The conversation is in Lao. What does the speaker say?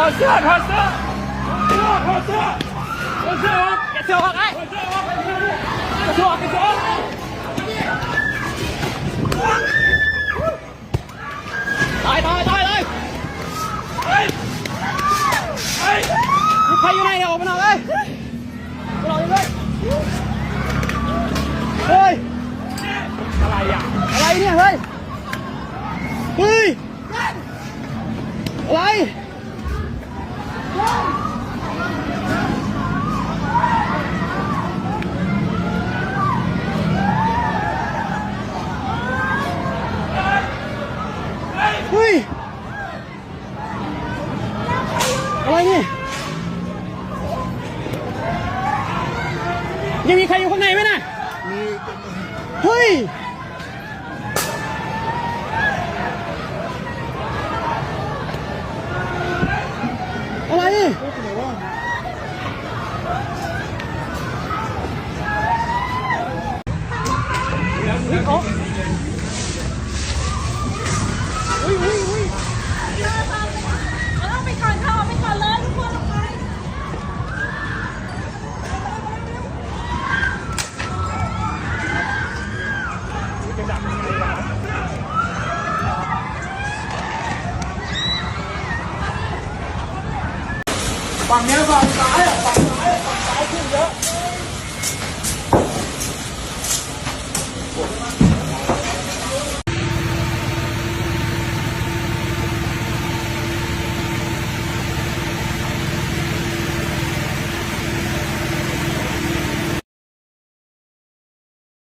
ຖອດເສື້ອ ຖອດເສື້ອ ຖອດເສື້ອ ຖອດເສື້ອ ຖອດເສື້ອອອກ ຖອດເສື້ອອອກ ເອົາເສື້ອອອກ ຖອດເສື້ອອອກ ຖອດເສື້ອອອກ. ຕາຍ ຕາຍ ຕາຍ ຕາຍ ເຮີ້ຍ ເຮີ້ຍ ໃຜຢູ່ໃນນີ້ ອອກມານອກເລີຍ ອອກມານອກເລີຍ ເຮີ້ຍ ອະໄລອະ ອະໄລເນຍ ເຮີ້ຍ ເຮີ້ຍ ອະໄລ ເຮີ້ຍ ອະໄລນີ້ ຍັງມີໃຄຢູ່ຂ້າງໃນໄໝນະ? ມີ ເຮີ້ຍ ອະໄລ? ຝັ່ງเนี้ย ฝั่งซ้ายอะ ฝั่งซ้ายอะ ฝั่งซ้ายขึ้นเยอะ